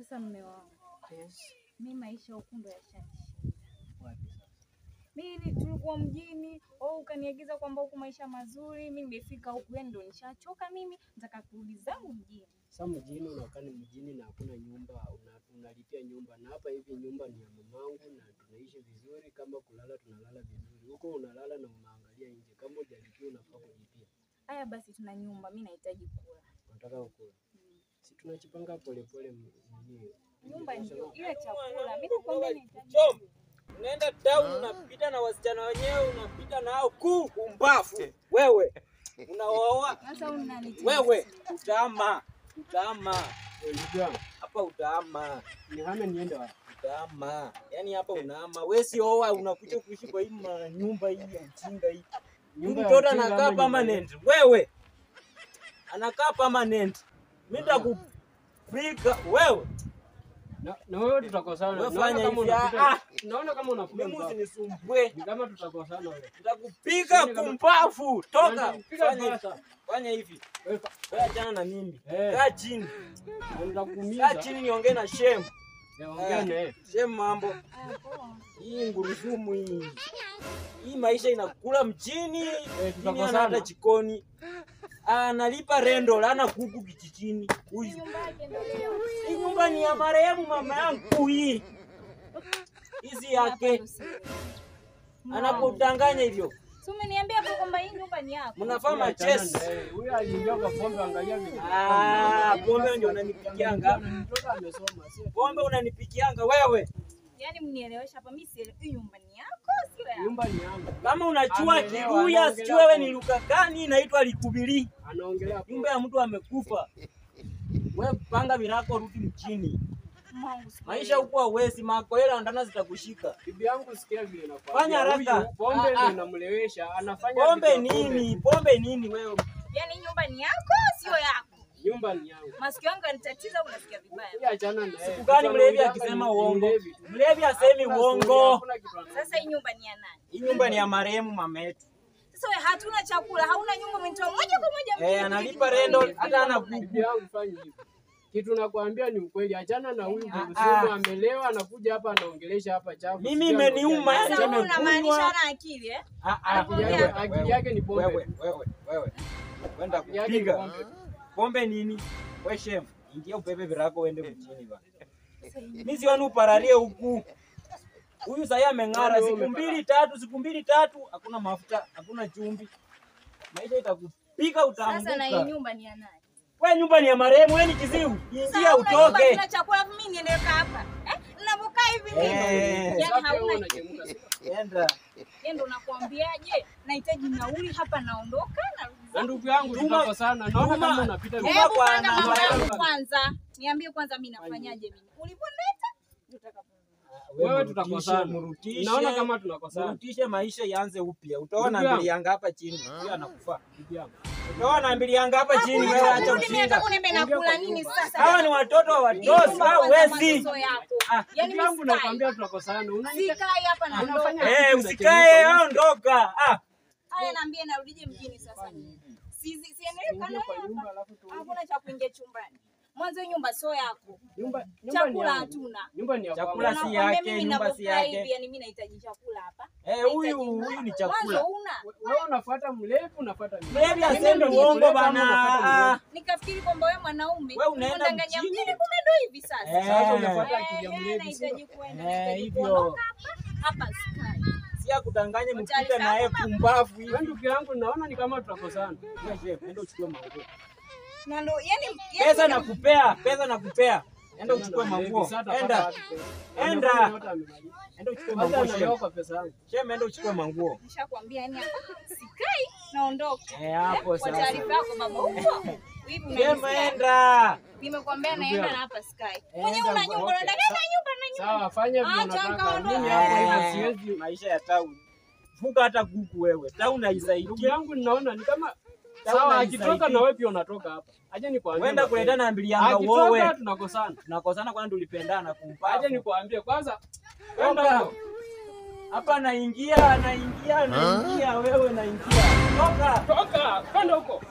Sasa mume wangu. Yes. Mimi maisha huku ndo yashanishinda. Wapi sasa? Mimi tulikuwa mjini, au ukaniagiza kwamba huku maisha mazuri, mimi nimefika huku yani ndo nishachoka mimi, nataka kurudi zangu mjini. Sasa mjini unakaa ni mjini na hakuna nyumba, unalipia nyumba na hapa hivi nyumba ni ya mamangu na tunaishi vizuri, kama kulala tunalala vizuri. Huko unalala na unaangalia nje, kama hujalipia unafaa kulipia. Haya basi tuna nyumba, mimi nahitaji kula. Unataka kula? Si tunajipanga polepole mwenyewe. Nyumba ndio ile chakula. Mimi nakwambia nahitaji. Unaenda town unapita na wasichana wenyewe, unapita nao kumbafu. Wewe unaoa. Sasa unanitia. Wewe utaama, utaama. Hapa utaama. Nihame niende wapi? Utaama. Yaani hapa unaama. Wewe si oa unakuja kuishi kwa hii nyumba hii ya mjinga hii. Mtoto anakaa permanent. Wewe anakaa permanent. Mimi nitakupika wewe. Na wewe tutakosana. Naona kama unapiga. Mimi usinisumbue. Ni kama tutakosana wewe. Nitakupika kumbafu. Toka. Fanya hivi. Wewe achana na mimi. Kaa chini. Nitakuumiza. Kaa chini niongee na Shem. Ongea na yeye. Shem mambo. Hii ngurudumu hii. Hii maisha inakula mchini. Tutakosana hata jikoni. Analipa rendo lana kuku kijijini. Huyu. Hii nyumba ni ya marehemu mama yangu hii. Hizi yake. Anakudanganya hivyo. Si umeniambia hapo kwamba hii nyumba ni yako. Mnafaa machesi. Huyu aliingia kwa pombe, angalia vile. Ah, pombe ndio unanipikianga. Mtoto amesoma. Pombe unanipikianga wewe. Yaani mnielewesha hapa mimi si hii nyumba ni yako sio yako. Nyumba ni yangu. Kama unajua Kiluya sijui wewe ni lugha gani inaitwa likubili. Anaongelea nyumba ya mtu amekufa. Wewe panga virako rudi mjini. Maisha huko hauwezi, makoela ndana zitakushika. Bibi yangu sikia vile nakwambia. Fanya haraka. Pombe ndio inamlewesha, anafanya pombe nini? Pombe nini wewe? Yaani nyumba ni yako sio yako. Nyumba ni yangu. Masikio yangu yanitatiza, unasikia vibaya. Achana na yeye. Siku gani mlevi akisema uongo? Mlevi asemi uongo. Sasa hii nyumba ni ya nani? Hii nyumba ni ya marehemu mama yetu. Sasa wewe hatuna chakula, hauna nyumba, umenitoa moja kwa moja. Eh, analipa rendo hata ana kuku. Bibi yangu fanya hivi. Kitu nakwambia ni ukweli, achana na huyu mzungu amelewa anakuja hapa anaongelesha hapa chafu. Mimi imeniuma yani. Sasa unamaanisha ana akili eh? Akili yake ni pombe. Wewe wewe wewe. Wenda kupiga. Pombe nini? We Shem, ingia upepe virako uende mjini bana. Mimi siwani upararie huku. Huyu sasa ameng'ara siku mbili tatu, siku mbili tatu, hakuna mafuta, hakuna chumvi. Maisha itakupika utaanguka. Sasa na hii nyumba ni ya nani? Wewe nyumba ni ya marehemu, wewe ni kiziwi. Ingia utoke. Kuna chakula mimi niende hapa. Eh? Ninapokaa hivi mimi. Yaani hauna. Enda. Yeye ndo nakwambiaje? Nahitaji nauli hapa naondoka narudi. Na ndugu yangu tutakosana. Naona kama unapita mimi. Kwanza kwanza. Niambie kwanza mimi nafanyaje mimi? Uliponileta wewe tutakosana. Naona kama tunakosana. Mrutishe maisha ianze upya. Utaona mbili yanga hapa chini. Huyu anakufa. Bibi yangu. Utaona mbili yanga hapa chini wewe acha ujinga. Nakula nini sasa? Hawa ni watoto wa wadosi, hawezi. Yaani yangu nakwambia tunakosana. Usikae hapa na unafanya. Eh, usikae ondoka. Ah. Haya naambie narudije mjini sasa. Siendelee kana hapa. Hakuna cha kuingia chumbani. Mwanzo nyumba sio yako. Nyumba chakula hatuna. Nyumba ni ya chakula si yake, nyumba si yake. Hivi yani mimi nahitaji chakula hapa. Eh, huyu huyu ni chakula. Mwanzo una. Wewe unafuata mlevi, unafuata mimi. Mlevi aseme uongo bana. Nikafikiri kwamba wewe mwanaume wewe unaenda mjini, kumbe ndio hivi sasa. Sasa unafuata akili ya mlevi. Nahitaji kuenda hivyo. Hapa sikai. Si ya kudanganya mpita na yeye pumbavu hivi. Wewe ndugu yangu naona ni kama tutakosana. Wewe nenda uchukue manguo. Na ndo yani pesa nakupea, pesa nakupea. Enda uchukue manguo. Enda. Enda. Enda uchukue manguo. Shem, enda uchukue manguo. Nishakwambia yani hapa sikai naondoka. Eh, hapo sasa. Kwa taarifa yako baba huko. Hivi unanisikia? Enda. Nimekwambia naenda na hapa sikai. Mwenyewe una nyumba, unataka nyumba na nyumba. Sawa, fanya vile unataka. Mimi hapo siwezi maisha ya town. Fuka hata kuku wewe. Town haisaidii. Ndugu yangu ninaona ni kama sawa akitoka na wewe pia unatoka hapa. Aje nikwambie. Wenda kuletana mbili yanga wewe. Akitoka tunakosana. Tunakosana kwani tulipendana kumpa. Aje nikwambie kwanza. Wenda hapa naingia, naingia, naingia wewe naingia. Toka. Toka, kwenda huko.